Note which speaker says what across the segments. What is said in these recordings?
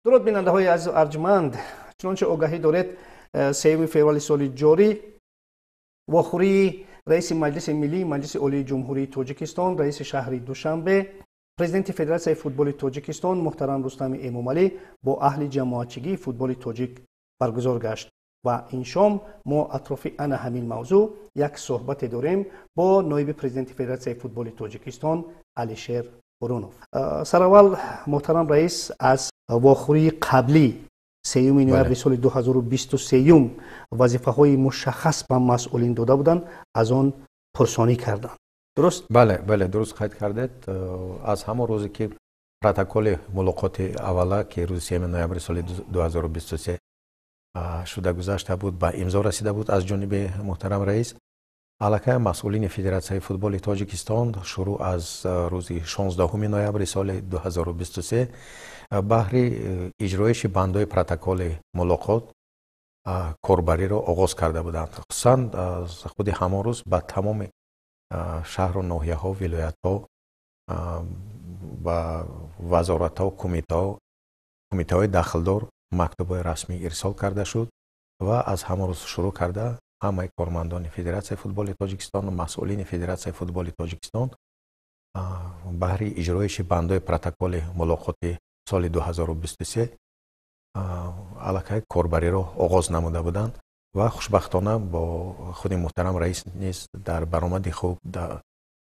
Speaker 1: Дуруд, бинандаҳои азизу арҷманд. Чунончи огаҳӣ доред, 3 феврали соли ҷорӣ вохӯрии раиси Маҷлиси Миллии Маҷлиси Олии Ҷумҳурии Тоҷикистон, раиси шаҳри Душанбе, президенти Федератсияи футболи Тоҷикистон муҳтарам Рустами Эмомалӣ бо аҳли ҷамоатчигии футболи тоҷик баргузор гашт ва ин шом мо атрофи ана ҳамин мавзӯъ як суҳбате дорем бо ноиби президенти Федератсияи футболи Тоҷикистон Алишер Ҳурунов. Сараввал, муҳтарам раис, аз вохӯрии қаблӣ 3 ноябри соли 2023 вазифаҳои мушаххас ба масъулин дода буданд, аз он пурсонӣ карданд. Дуруст?
Speaker 2: Бале, бале, дуруст қайд кардед. Аз ҳамон рӯзе ки протоколи мулоқоти аввала, ки рӯзи 3 ноябри соли 2023 шуда гузашта буд, ба имзо расида буд аз ҷониби муҳтарам раис, аллакай масъулини Федератсияи футболи Тоҷикистон шурӯъ аз рӯзи 16 ноябри соли 2023 баҳри иҷроиши бандҳои протоколи мулоқот корбариро оғоз карда буданд. Хусусан аз худи ҳамон рӯз ба тамоми шаҳру ноҳияҳо, вилоятҳо, ба вазоратҳо, кумитаҳои дахлдор мактубҳои расмӣ ирсол карда шуд ва аз ҳамон рӯз шурӯъ карда ҳамаи кормандони Федератсияи футболи Тоҷикистон ва масъулини Федератсияи футболи Тоҷикистон баҳри иҷроиши бандҳои протоколи мулоқоти соли 2023 аллакай корбариро оғоз намуда буданд ва хушбахтона бо худи муҳтарам раис низ дар баромади хуб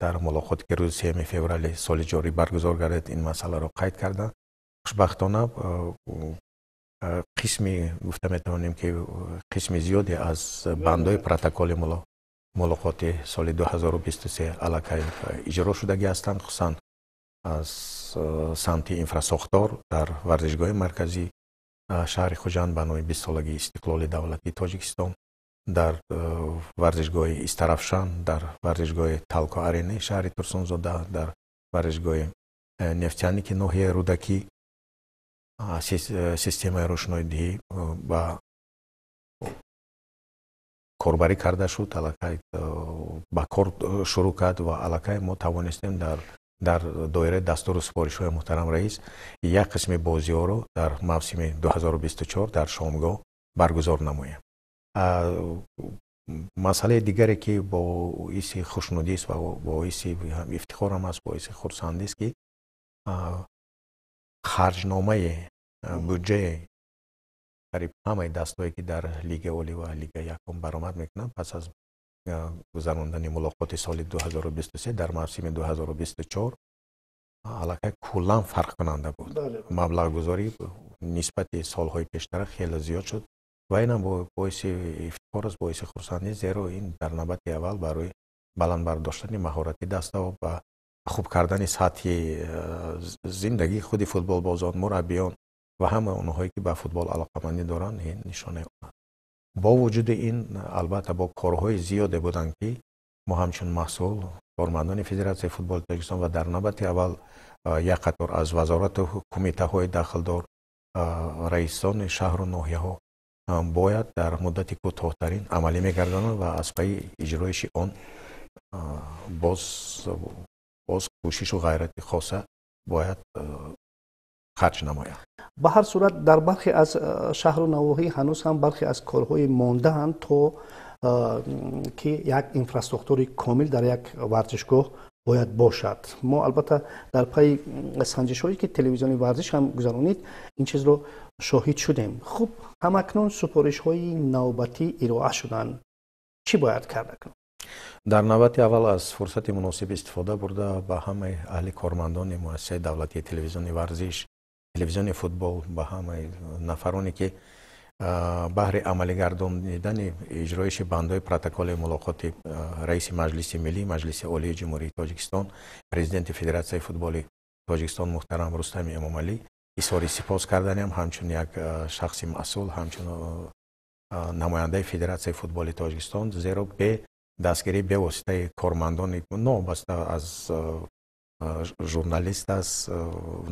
Speaker 2: дар мулоқоте ки рӯзи 3 феврали соли ҷорӣ баргузор гардид, ин масъаларо қайд карданд. Хушбахтона қисми, гуфта метавонем ки қисми зиёде аз бандҳои протоколи мулоқоти соли 2023 аллакай иҷро шудагӣ ҳастанд, хусусан аз самти инфрасохтор дар варзишгоҳи марказӣ шаҳри Хуҷанд ба номи 20-солагии истиқлоли давлатии Тоҷикистон, дар варзишгоҳи Истарафшан, дар варзишгоҳи Талко Аренаи шаҳри Турсунзода, дар варзишгоҳи Нефтяники ноҳияи Рӯдакӣ системаи рӯшноидиҳӣ ба корбарӣ карда шуд, аллакай ба кор шурӯъ кард ва аллакай мо тавонистем дар доираи дастуру супоришҳои муҳтарам раис як қисми бозиҳоро дар мавсими 2024 дар шомгоҳ баргузор намоем. Масъалаи дигаре ки боиси хушнудист ва боиси ифтихорам аст, боиси хурсандист, ки харҷномаи буҷаи қариб ҳамаи дастҳое ки дар Лигаи Олӣ ва Лигаи якум баромад мекунанд, пас аз гузарондани мулоқоти соли 2023 дар мавсими 2024 аллакай куллан фарқкунанда буд. Маблағгузорӣ нисбати солҳои пештара хеле зиёд шуд ва инам боиси ифтихор аст, боиси хурсандӣ, зеро ин дар навбати аввал барои баланд бардоштани маҳорати дастаҳо ва хуб кардани сатҳи зиндагии худи футболбозон, мураббиён ва ҳамаи онҳое ки ба футбол алоқамандӣ доранд, ин нишонаи он аст. Бо вуҷуди ин, албатта, бо корҳои зиёде буданд, ки мо ҳамчун масъул, кормандони Федератсияи футболи Тоҷикистон ва дар навбати аввал як қатор аз вазорату кумитаҳои дахлдор, раисони шаҳру ноҳияҳо бояд дар муддати кӯтоҳтарин амалӣ мегардонанд ва аз пайи иҷроиши он боз кӯшишу ғайрати хоса бояд харҷ намоянд.
Speaker 1: Ба ҳар сурат, дар бархе аз шаҳру навоҳӣ ҳанӯз ҳам бархе аз корҳои мондаанд, то ки як инфраструктури комил дар як варзишгоҳ бояд бошад. Мо албатта дар пайи санҷишҳое ки телевизиони варзиш ҳам гузаронид, ин чизро шоҳид шудем. Хуб, ҳамакнун супоришҳои навбатӣ ироа шуданд. Чӣ бояд кард акнун?
Speaker 2: Дар навбати аввал аз фурсати муносиб истифода бурда ба ҳамаи аҳли кормандони муассисаи давлатии телевизиони варзиш, телевизиони футбол, ба ҳамаи нафароне ки баҳри амалигардонидани иҷроиши бандҳои протоколи мулоқоти раиси Маҷлиси Миллӣ Маҷлиси Олии Ҷумҳурии Тоҷикистон, президенти Федератсияи футболи Тоҷикистон муҳтарам Рустами Эмомалӣ изҳори сипос карданиам, ҳамчун як шахси масъул, ҳамчун намояндаи Федератсияи футболи Тоҷикистон, зеро бе дастгирии бевоситаи кормандони, новобаста аз журналист аст,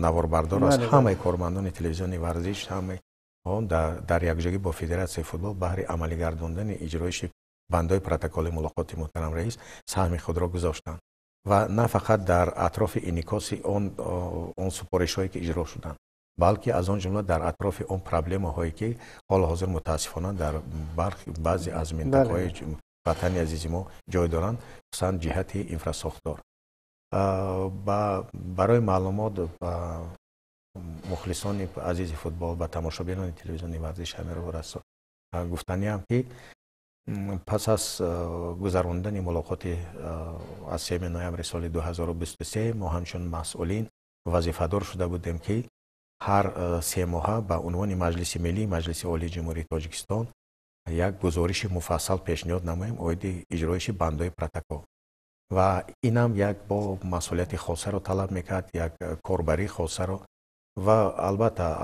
Speaker 2: наворбардор аст, ҳамаи кормандони телевизиони варзиш, ҳамаи он дар якҷоягӣ бо Федератсияи футбол баҳри амалигардондани иҷроиши бандҳои протоколи мулоқоти муҳтарам раис саҳми худро гузоштанд ва на фақат дар атрофи инъикоси он супоришҳое ки иҷро шуданд. Балки аз он ҷумла дар атрофи он проблемаҳое, ки ҳоло ҳозир мутаассифона дар баъзе аз минтақаҳои ватани азизи мо ҷой доранд, хусусан ҷиҳати инфрасохтор. Барои маълумот ба мухлисони азизи футбол, ба тамошобинони телевизиони варзиш ҳамеро гуфтаниам, ки пас аз гузарондани мулоқоти аз 3 ноябри соли 2023 мо ҳамчун масъулин вазифадор шуда будем, ки ҳар 3 моҳа ба унвони Маҷлиси Миллии Маҷлиси Олии Ҷумҳурии Тоҷикистон як гузориши муфассал пешниҳод намоем оиди иҷроиши бандҳои протокол. Ва инам як бо масъулияти хосаро талаб мекард, як корбарии хосаро. Ва албатта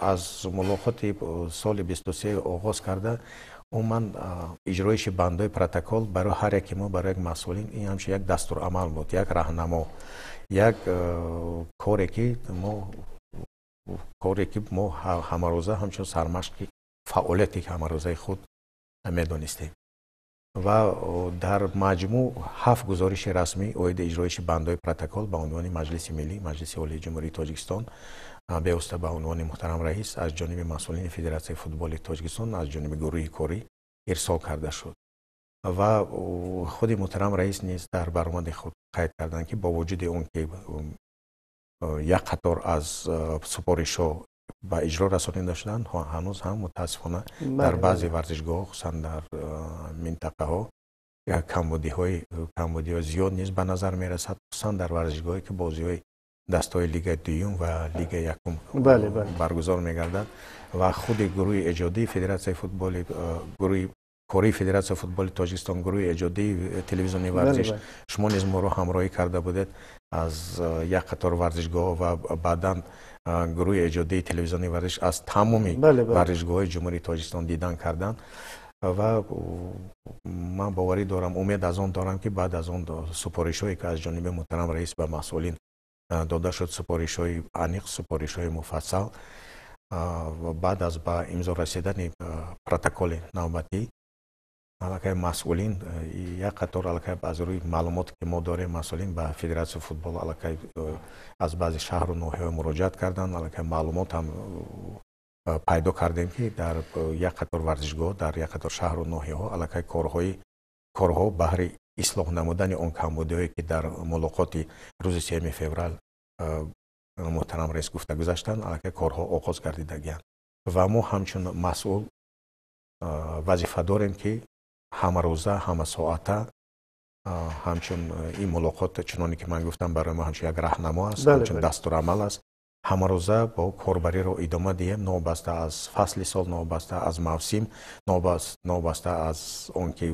Speaker 2: аз мулоқоти соли 23 оғоз карда, умуман иҷроиши бандҳои протокол барои ҳар яке мо, барои як масъулин ин ҳамчун як дастурамал буд, як раҳнамо, як коре ки мо ҳамарӯза ҳамчун сармашқи фаъолияти ҳамарӯзаи худ медонистем. Ва дар маҷмӯъ ҳафт гузориши расмӣ оиди иҷроиши бандҳои протокол ба унвони Маҷлиси Миллӣ Маҷлиси Олии Ҷумҳурии Тоҷикистон, бевосита ба унвони муҳтарам раис, аз ҷониби масъулини Федератсияи футболи Тоҷикистон, аз ҷониби гурӯҳи корӣ ирсол карда шуд. Ва худи муҳтарам раис низ дар баромади худ қайд карданд, ки бо вуҷуди он ки як қатор аз супоришҳо ба иҷро расонида шуданд, ҳанӯз ҳам мутаассифона дар баъзе варзишгоҳҳо, хусусан дар минтақаҳо, камбудиҳо зиёд низ ба назар мерасад, хусусан дар варзишгоҳе ки бозиҳои дастаҳои лигаи дуюм ва лигаи якум баргузор мегардад. Ва худи гурӯҳи эҷодии Федератсияи футболи, гурӯҳи кории Федератсияи футболи Тоҷикистон, гурӯҳи эҷодии телевизиони варзиш, шумо низ моро ҳамроҳӣ карда будед аз як қатор варзишгоҳҳо ва баъдан гурӯҳи эҷодии телевизиони варзиш аз тамоми варзишгоҳҳои Ҷумҳурии Тоҷикистон дидан карданд. Ва ман боварӣ дорам, умед аз он дорам, ки баъд аз он супоришҳое, ки аз ҷониби муҳтарам раис ба масъулин дода шуд, супоришҳои аниқ, супоришҳои муфассал, баъд аз ба имзо расидани протоколи навбатӣ, аллакай масъулин як қатор, аллакай аз рӯи маълумоте ки мо дорем, масъулин ба Федератсияи футбол аллакай аз баъзе шаҳру ноҳияҳо муроҷиат карданд. Аллакай маълумот ҳам пайдо кардем, ки дар як қатор варзишгоҳ, дар як қатор шаҳру ноҳияҳо аллакай корҳо баҳри ислоҳ намудани он камбудиҳое, ки дар мулоқоти рӯзи 3 феврал муҳтарам раис гуфта гузаштанд, аллакай корҳо оғоз гардидагианд. Ва мо ҳамчун масъул вазифа дорем, ки ҳамарӯза, ҳамасоата ҳамчун ин мулоқот, чуноне ки ман гуфтам, барои мо ҳамчун як раҳнамо аст, ҳамчун дастурамал аст, ҳамарӯза бо корбариро идома диҳем, новобаста аз фасли сол, новобаста аз мавсим, новобаста аз он ки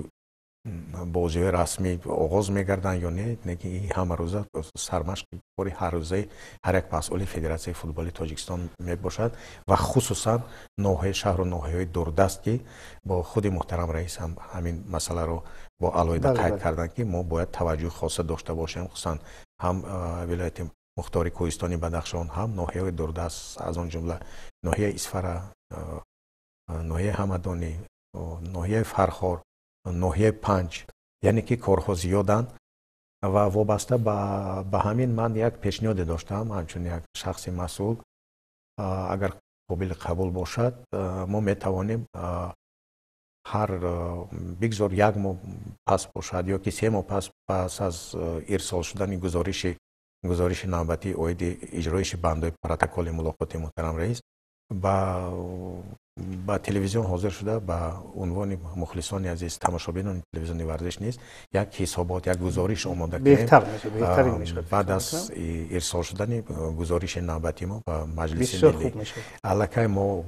Speaker 2: бозиҳои расмӣ оғоз мегарданд ё не. Лекин ин ҳамарӯза сармашқи кори ҳаррӯзаи ҳар як масъули Федератсияи футболи Тоҷикистон мебошад ва хусусан ноҳия, шаҳру ноҳияҳои дурдаст, ки бо худи муҳтарам раис ҳам ҳамин масъаларо бо алоҳида қайд карданд, ки мо бояд таваҷҷӯҳи хоса дошта бошем, хусусан ҳам вилояти мухтори Кӯҳистони Бадахшон, ҳам ноҳияҳои дурдаст, аз он ҷумла ноҳияи Исфара, ноҳияи Ҳамадонӣ, ноҳияи Фархор, ноҳияи Панҷ. Яъне ки корҳо зиёданд. Ва вобаста ба ҳамин ман як пешниҳоде доштам ҳамчун як шахси масъул. Агар қобили қабул бошад, мо метавонем ҳар, бигзор як моҳ пас бошад ё ки 3 моҳ пас аз ирсол шудани гузориши навбатӣ оиди иҷроиши бандҳои протоколи мулоқоти муҳтарам раис, ба телевизион ҳозир шуда, ба унвони мухлисони азиз, тамошобинони телевизиони варзиш низ як ҳисобот, як гузориш омода кунем баъд аз ирсол шудани гузориши навбатии мо ба Маҷлиси Миллӣ. Аллакай мо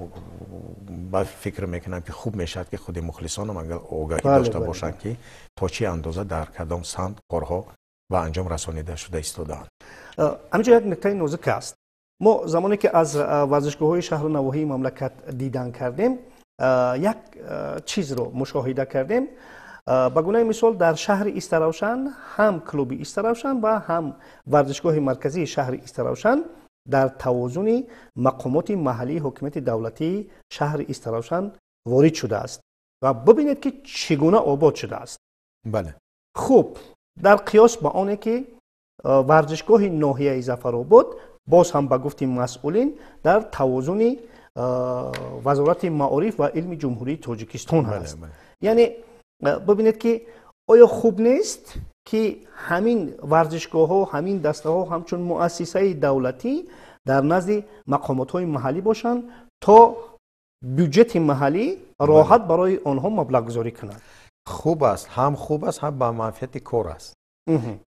Speaker 2: ба фикр мекунам, ки хуб мешавад, ки худи мухлисонам агар огаҳӣ дошта бошанд, ки то чӣ андоза, дар кадом самт корҳо ба анҷом расонида шуда истодаанд.
Speaker 1: Ҳаминҷо як нуктаи нозук аст. Мо замоне ки аз варзишгоҳҳои шаҳру навоҳии мамлакат дидан кардем, як чизро мушоҳида кардем. Ба гунаи мисол, дар шаҳри Истаравшан ҳам клуби Истаравшан ва ҳам варзишгоҳи марказии шаҳри Истаравшан дар тавозуни мақомоти маҳаллии ҳокимияти давлатии шаҳри Истаравшан ворид шудааст ва бубинед, ки чӣ гуна обод шудааст. Хуб, дар қиёс ба оне ки варзишгоҳи ноҳияи Зафаробод Боз ҳам ба гуфти масъулин, дар тавозуни Вазорати маориф ва илми Ҷумҳурии Тоҷикистон ҳаст. Яъне бибинед, ки оё хуб нест, ки ҳамин варзишгоҳҳо, ҳамин дастаҳо ҳамчун муассисаи давлатӣ дар назди мақомотҳои маҳаллӣ бошанд, то бюҷети маҳаллӣ роҳат барои онҳо маблағгузорӣ кунад?
Speaker 2: Хуб аст, ҳам хуб аст, ҳам ба манфиати кор аст.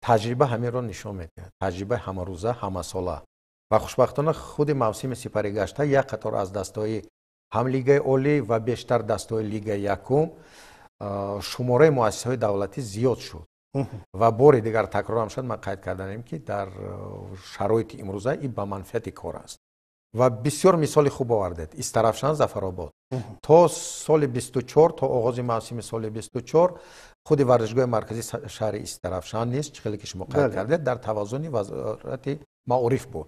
Speaker 2: Таҷриба ҳаминро нишон медиҳад, таҷрибаи ҳамарӯза, ҳамасола. Ва хушбахтона худи мавсими сипаригашта як қатор аз дастаҳои ҳам Лигаи олӣ ва бештар дастаҳои Лигаи якум шумораи муассисаҳои давлатӣ зиёд шуд. Ва бори дигар такрорам шуд, ман қайд карданем, ки дар шароити имрӯза ин ба манфиати кор аст. Ва бисёр мисоли хуб овардед: Истарафшан, Зафаробод. То соли 24, то оғози мавсими соли 24 худи варзишгоҳи марказии шаҳри Истарафшан низ, чӣ хеле ки шумо қайд кардед, дар тавозуни Вазорати маориф буд.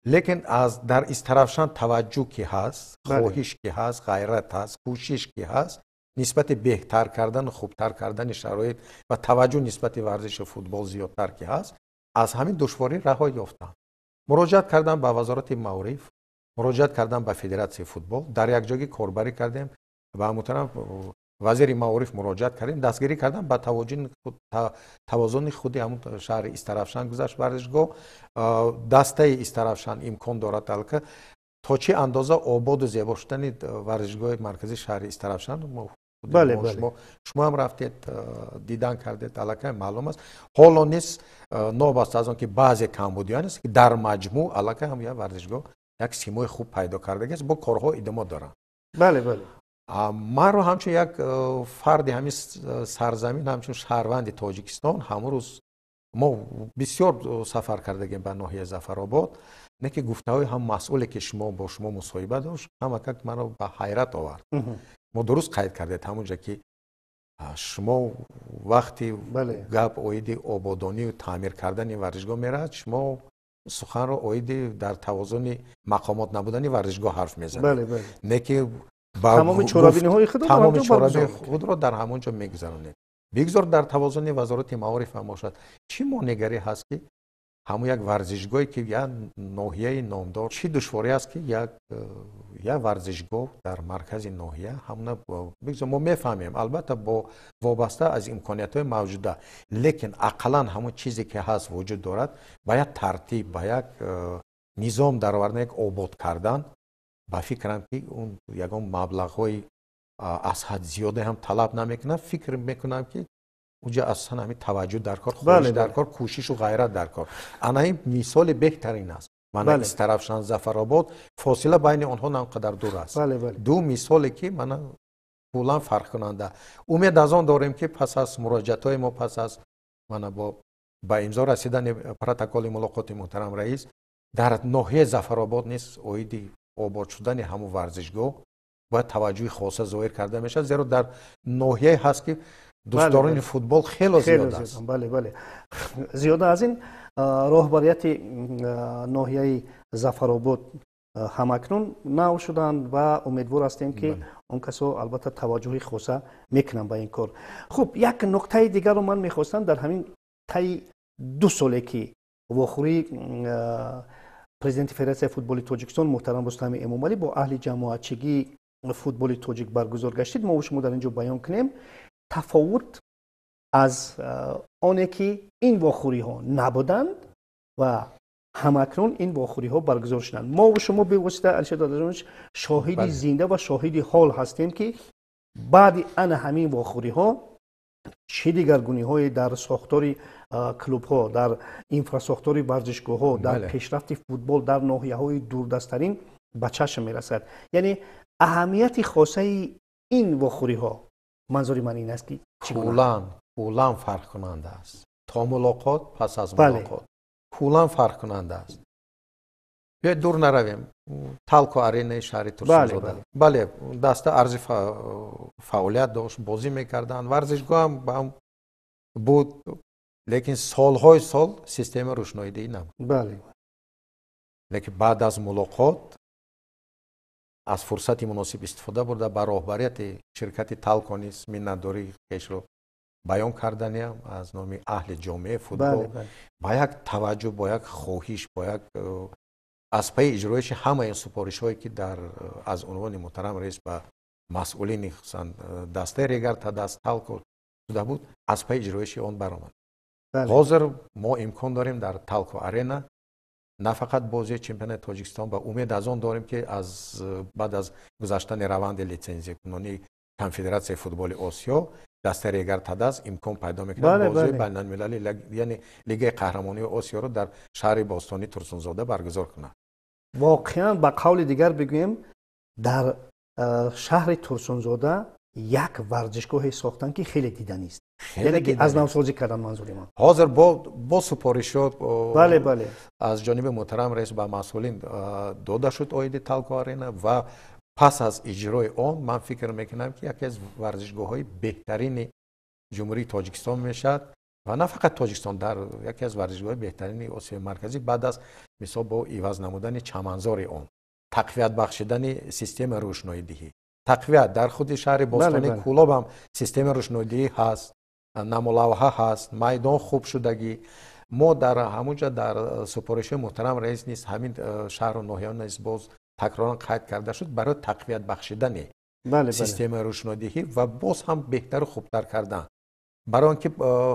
Speaker 2: Лекин аз дар Истарафшан таваҷҷӯҳ ки ҳаст, хоҳиш ки ҳаст, ғайрат ҳаст, кӯшиш ки ҳаст нисбати беҳтар кардану хубтар кардани шароит ва таваҷҷӯҳ нисбати варзиши футбол зиёдтар ки ҳаст, аз ҳамин душворӣ раҳо ёфтанд. Муроҷиат кардам ба Вазорати маориф, муроҷиат кардам ба Федератсияи футбол, дар якҷогӣ корбарӣ кардем, ба муҳтарам вазири маориф муроҷиат кардем, дастгирӣ кардам, ба тавозуни худи ҳамун шаҳри Истарафшан гузашт варзишгоҳ. Дастаи Истарафшан имкон дорад алка то чӣ андоза ободу зебо шудани варзишгоҳи марказии шаҳри Истарафшан шумо ҳам рафтед, дидан кардед, аллакай маълум аст. Ҳоло низ, новобаста аз он ки баъзе камбудиҳо нест, дар маҷмӯъ аллакай ҳам як варзишгоҳ як симои хуб пайдо кардагиаст, бо корҳо идома доранд.
Speaker 1: бале бале
Speaker 2: Манро ҳамчун як фарди ҳамин сарзамин, ҳамчун шаҳрванди Тоҷикистон, ҳамон рӯз мо бисёр сафар кардагем ба ноҳияи Зафаробод, не ки гуфтаҳои ҳам масъуле, ки шумо бо шумо мусоҳиба дошт, ҳамакак маро ба ҳайрат овард. Мо дуруст қайд кардед ҳамонҷа, ки шумо вақти гап оиди ободонию таъмир кардани варзишгоҳ меравад, шумо суханро оиди дар тавозуни мақомот набудани варзишгоҳ ҳарф мезанед, не ки
Speaker 1: тамоми чорабиниҳои
Speaker 2: тамоми чорабини худро дар ҳамон ҷо мегузаронед. Бигзор дар тавозуни Вазорати маориф ҳам бошад. Чӣ монеъгарӣ ҳаст, ки ҳамон як варзишгоҳе, ки як ноҳияи номдор, чӣ душворӣ аст, ки як варзишгоҳ дар маркази ноҳия ҳамона бигзор? Мо мефаҳмем, албатта, бо вобаста аз имкониятҳои мавҷуда, лекин ақаллан ҳамон чизе ки ҳаст, вуҷуд дорад, ба як тартиб, ба як низом даровардан, як обод кардан. Ба фикрам, ки он ягон маблағҳои аз ҳад зиёде ҳам талаб намекунад. Фикр мекунам, ки унҷа асосан ҳамин таваҷҷӯҳ дар кор, хоҳиш дар кор, кӯшишу ғайрат дар кор. Ана ин мисоли беҳтарин аст. Мана Истарафшан, Зафаробод, фосила байни онҳо на он қадар дур аст. Ду мисоле, ки мана куллан фарқкунанда. Умед аз он дорем, ки пас аз муроҷиатҳои мо, пас аз мана бо ба имзо расидани протоколи мулоқоти муҳтарам раис, дар ноҳияи Зафаробод низ оиди обод шудани ҳамун варзишгоҳ бояд таваҷҷӯҳи хоса зоҳир карда мешавад, зеро дар ноҳияе ҳаст, ки дӯстдорони футбол хело зиёд аст.
Speaker 1: Бале, зиёда аз ин, роҳбарияти ноҳияи Зафаробод ҳамакнун нав шуданд ва умедвор ҳастем, ки он касо албатта таваҷҷӯҳи хоса мекунанд ба ин кор. Хуб, як нуқтаи дигарро ман мехостам: дар ҳамин таи 2 соле, ки вохӯрии президенти Федератсияи футболи Тоҷикистон муҳтарам Рустами Эмомалӣ бо аҳли ҷамоатчигии футболи тоҷик баргузор гаштид, мо шумо дар ин ҷо баён кунем тафовут аз оне, ки ин вохӯриҳо набуданд ва ҳамакнун ин вохӯриҳо баргузор шуданд. Мо шумо бевосита, Алишер Дадаҷонович, шоҳиди зинда ва шоҳиди ҳол ҳастем, ки баъди ана ҳамин вохӯриҳо чӣ дигаргуниҳое дар сохтори клубҳо, дар инфрасохтори варзишгоҳҳо, дар пешрафти футбол дар ноҳияҳои дурдасттарин ба чашм мерасад. Яъне аҳамияти хосаи ин вохӯриҳо, манзури ман ин аст, ки
Speaker 2: чӣ куллан фарқкунанда аст. То мулоқот, пас аз мулоқот куллан фарқкунанда аст. Биёед, дур наравем: Талко Аренаи шаҳри Турсунзода. Бале, даста арзи фаъолият дошт, бозӣ мекарданд, варзишгоҳам ҳам буд, лекин солҳои сол системаи рӯшноидиҳӣ набуд. Лекин баъд аз мулоқот аз фурсати муносиб истифода бурда, ба роҳбарияти ширкати Талко низ миннатдории хешро баён карданиам аз номи аҳли ҷомеаи футбол. Ба як таваҷҷӯҳ, бо як хоҳиш, бо як Аз пайи иҷроиши ҳамаи супоришҳое, ки дар аз унвони муҳтарам раис ба масъулини, хусусан дастаи Регар ТадАЗ, Талко шуда буд, аз пайи иҷроиши он баромад. Ҳозир мо имкон дорем дар Талко Арена на фақат бозии чемпионати Тоҷикистон, ба умед аз он дорем, ки аз баъд аз гузаштани раванди литсензиякунонии Конфедератсияи футболи Осиё дастаи Регар ТадАЗ имкон пайдо мекунад бозии байналмилалӣ, яъне Лигаи қаҳрамонии Осиёро дар шаҳри бостонии Турсунзода баргузор кунад.
Speaker 1: Воқеан, ба қавли дигар бигӯем, дар шаҳри Турсунзода як варзишгоҳе сохтанд, ки хеле диданист, яъне ки аз навсозӣ кардан, манзури ман.
Speaker 2: Ҳозир бо супоришот
Speaker 1: бале бале
Speaker 2: аз ҷониби муҳтарам раис ба масъулин дода шуд оиди Талко Арена ва пас аз иҷрои он ман фикр мекунам, ки яке аз варзишгоҳҳои беҳтарини Ҷумҳурии Тоҷикистон мешавад ва на фақат Тоҷикистон, дар яке аз варзишгоҳҳои беҳтарини Осиёи Марказӣ, баъд аз мисол бо иваз намудани чаманзори он, тақвият бахшидани системаи рӯшноидиҳӣ, тақвият дар худи шаҳри бостонии Кӯлоб ҳам системаи рӯшноидиҳӣ ҳаст, намолавҳа ҳаст, майдон хуб шудагӣ. Мо дар ҳамунҷа дар супоришҳои муҳтарам раис низ ҳамин шаҳру ноҳияҳо низ боз такроран қайд карда шуд барои тақвият бахшидани системаи рӯшнодиҳӣ ва боз ҳам беҳтару хубтар кардан, барои он ки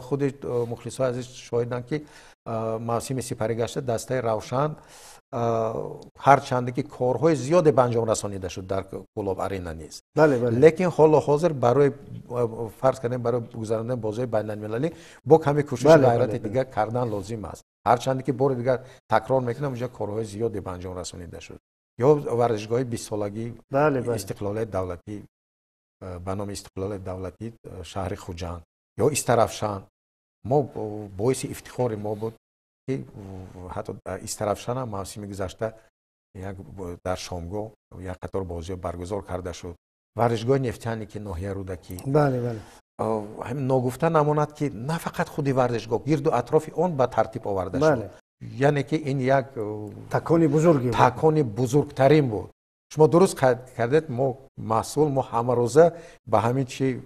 Speaker 2: худи мухлисҳои азиз шоҳиданд, ки мавсими сипарӣ гашта дастаи Равшан, ҳарчанде ки корҳои зиёде ба анҷом расонида шуд дар Кӯлоб Арена низ, лекин ҳоло ҳозир барои, фарз кардем, барои гузарондани бозиҳои байналмилалӣ бо каме кӯшиши ғайрати дигар кардан лозим аст. Ҳарчанде ки, бори дигар такрор мекунам, унҷа корҳои зиёде ба анҷом расонида шуд. Ё варзишгоҳи 20-солагии истиқлолияти давлатӣ, ба номи истиқлолияти давлатӣ, шаҳри Хуҷанд ё Истарафшан, мо боиси ифтихори мо буд, ки ҳатто Истарафшан ҳам мавсими гузашта як дар шомгоҳ як қатор бозиҳо баргузор карда шуд. Варзишгоҳи Нефтяник и ноҳияи Рӯдакӣ.
Speaker 1: бале бале
Speaker 2: Ногуфта намонад, ки на фақат худи варзишгоҳ, гирду атрофи он ба тартиб оварда шуд, яъне ки ин як
Speaker 1: такони бузурге.
Speaker 2: Такони бузургтарин буд. Шумо дуруст қайд кардед, мо масъул, мо ҳамарӯза ба ҳамин чи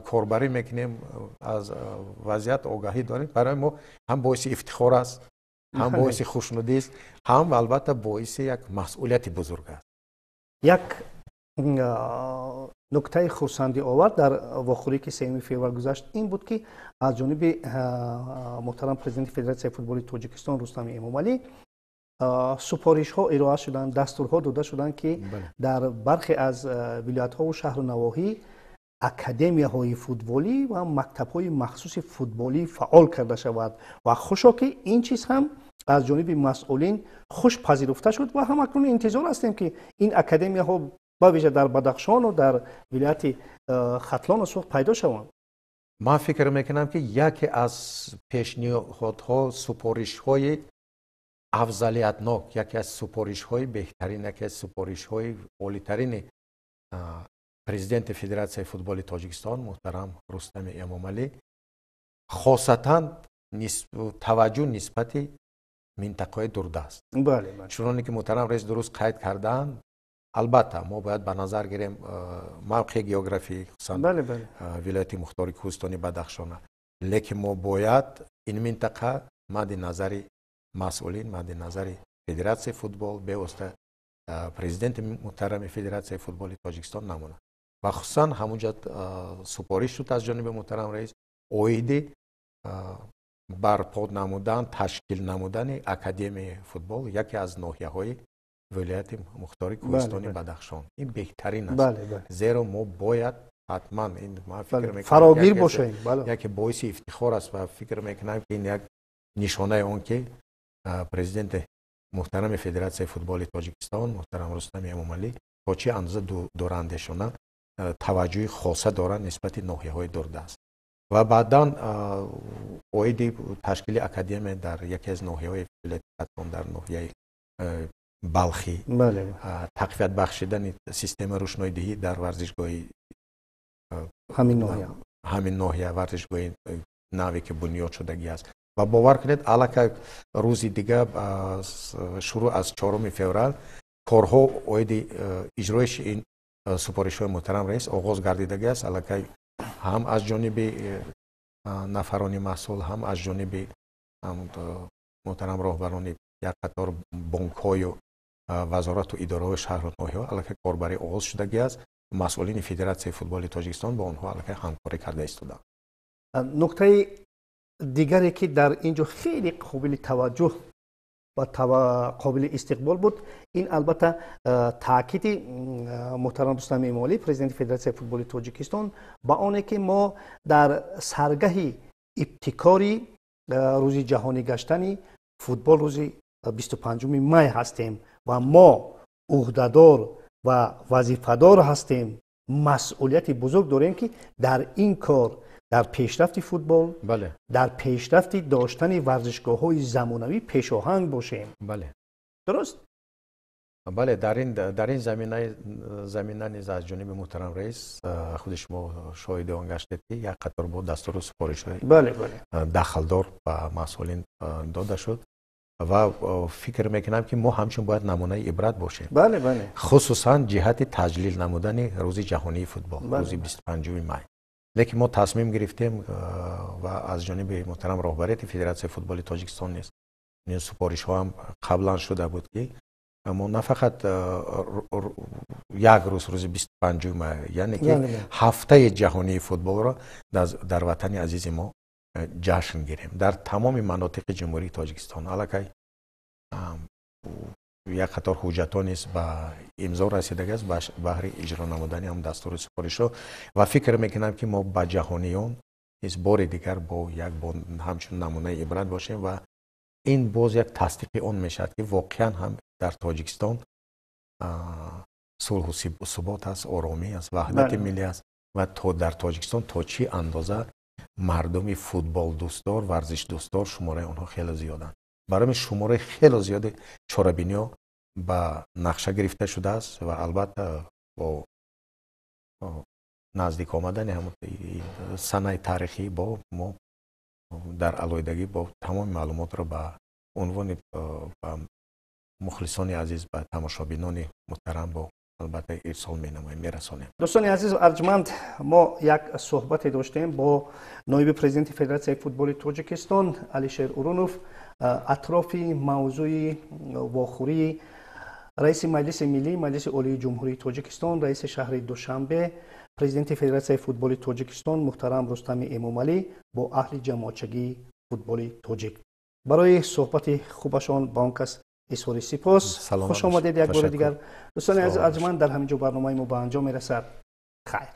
Speaker 2: корбарӣ мекунем, аз вазъият огаҳӣ дорем. Барои мо ҳам боиси ифтихор аст, ҳам боиси хушнудист, ҳам албатта боиси як масъулияти бузург аст.
Speaker 1: Як нуктаи хурсандиовар дар вохӯрӣ, ки 3 феврал гузашт, ин буд, ки аз ҷониби муҳтарам президенти Федератсияи футболи Тоҷикистон Рустами Эмомалӣ супоришҳо ироа шуданд, дастурҳо дода шуданд, ки дар бархе аз вилоятҳову шаҳру навоҳӣ академияҳои футболӣ ва мактабҳои махсуси футболӣ фаъол карда шавад. Ва хушо ки ин чиз ҳам аз ҷониби масъулин хуш пазируфта шуд ва ҳамакнун интизор ҳастем, ки ин академияҳо ба вижа дар Бадахшону дар вилояти Хатлону Суғд пайдо шаванд.
Speaker 2: Ман фикр мекунам, ки яке аз пешниҳодҳо, супоришҳои афзалиятнок, яке аз супоришҳои беҳтарин, яке аз супоришҳои олитарини президенти Федератсияи футболи Тоҷикистон муҳтарам Рустами Эмомалӣ хосатан таваҷҷӯҳ нисбати минтақаҳои дурдаст. Чуноне ки муҳтарам раис дуруст қайд карданд, албатта мо бояд ба назар гирем мавқеи географӣ, хусусан вилояти мухтори Кӯҳистони Бадахшона, лекин мо бояд ин минтақа мадди назари масъулин, мадди назари Федератсияи футбол, бевосита президенти муҳтарами Федератсияи футболи Тоҷикистон намонад. Ва хусусан ҳамунҷа супориш шуд аз ҷониби муҳтарам раис оиди барпо намудан, ташкил намудани академияи футбол яке аз ноҳияҳои вилояти мухтори Кӯҳистони Бадахшон. Ин беҳтарин аст, зеро мо бояд ҳатман ин, ман фикр мекунам,
Speaker 1: фарогир бошем.
Speaker 2: Яке боиси ифтихор аст ва фикр мекунам, ки ин як нишонаи он ки президенти муҳтарами Федератсияи футболи Тоҷикистон муҳтарам Рустами Эмомалӣ то чӣ андоза дурандешона таваҷҷӯҳи хоса доранд нисбати ноҳияҳои дурдаст. Ва баъдан оиди ташкили академия дар яке аз ноҳияҳои вилояти Хатлон, дар ноҳияи Балхӣ, тақвият бахшидани системаи рӯшноидиҳӣ дар варзишгоҳи
Speaker 1: ҳамин ноҳия,
Speaker 2: ҳамин ноҳия, варзишгоҳи наве ки бунёд шудагӣ аст. Ва бовар кунед, аллакай рӯзи дига, шурӯъ аз 4 феврал, корҳо оиди иҷроиши ин супоришҳои муҳтарам раис оғоз гардидагӣ аст. Аллакай ҳам аз ҷониби нафарони масъул, ҳам аз ҷониби муҳтарам роҳбарони як қатор бонкҳою Вазорату идораҳои шаҳру ноҳияҳо аллакай корбарӣ оғоз шудагӣ аст. Масъулини Федератсияи футболи Тоҷикистон бо онҳо аллакай ҳамкорӣ карда истодаанд.
Speaker 1: Нуктаи дигаре, ки дар ин ҷо хеле қобили таваҷҷӯҳ ва қобили истиқбол буд, ин албатта таъкиди муҳтарам Рустами Эмомалӣ, президенти Федератсияи футболи Тоҷикистон, ба оне ки мо дар саргаҳи ибтикори рӯзи ҷаҳонӣ гаштани футбол, рӯзи 25 май ҳастем ва мо ӯҳдадор ва вазифадор ҳастем, масъулияти бузург дорем, ки дар ин кор, дар пешрафти футбол, дар пешрафти доштани варзишгоҳҳои замонавӣ пешоҳанг бошем. Дуруст?
Speaker 2: Бале, дар ин замина низ аз ҷониби муҳтарам раис, худи шумо шоҳиди он гаштед, ки як қатор бо дастуру супоришҳои дахлдор ба масъулин дода шуд ва фикр мекунам, ки мо ҳамчун бояд намунаи ибрат бошем,
Speaker 1: бале бале
Speaker 2: хусусан ҷиҳати таҷлил намудани рӯзи ҷаҳонии футбол, рӯзи 25 май. Лекин мо тасмим гирифтем ва аз ҷониби муҳтарам роҳбарияти Федератсияи футболи Тоҷикистон низ ин супоришҳо ҳам қаблан шуда буд, ки мо на фақат як рӯз, рӯзи 25 май, яъне ки ҳафтаи ҷаҳонии футболро дар ватани азизи мо ҷашн гирем. Дар тамоми манотиқи Ҷумҳурии Тоҷикистон аллакай як қатор ҳуҷҷатҳо низ ба имзо расидагиаст баҳри иҷро намудани ҳам дастури супоришҳо ва фикр мекунам, ки мо ба ҷаҳониён низ бори дигар бо як ҳамчун намунаи ибрат бошем ва ин боз як тасдиқи он мешавад, ки воқеан ҳам дар Тоҷикистон сулҳу субот аст, оромӣ аст, ваҳдати миллӣ аст ва то дар Тоҷикистон то чӣ андоза мардуми футболдӯстдор, варзишдӯстдор, шумораи онҳо хеле зиёданд. Барои шумораи хеле зиёди чорабиниҳо ба нақша гирифта шудааст ва албатта бо наздик омадани ҳамон санаи таърихӣ бо мо дар алоҳидагӣ бо тамоми маълумотро ба унвони ба мухлисони азиз, ба тамошобинони муҳтарам бо албатта ирсол менамоем, мерасонем.
Speaker 1: Дӯстони азизу арҷманд, мо як суҳбате доштем бо ноиби президенти Федератсияи футболи Тоҷикистон Алишер Урунов атрофи мавзӯи вохӯрии раиси Маҷлиси Миллӣ Маҷлиси Олии Ҷумҳурии Тоҷикистон, раиси шаҳри Душанбе, президенти Федератсияи футболи Тоҷикистон муҳтарам Рустами Эмомалӣ бо аҳли ҷамоатчагии футболи тоҷик. Барои суҳбати хубашон ба он кас изҳори сипос. Хуш омадед як бори дигар. Дӯстони азиз арҷманд, дар ҳамин ҷо барномаи мо ба анҷом мерасад. Хайр.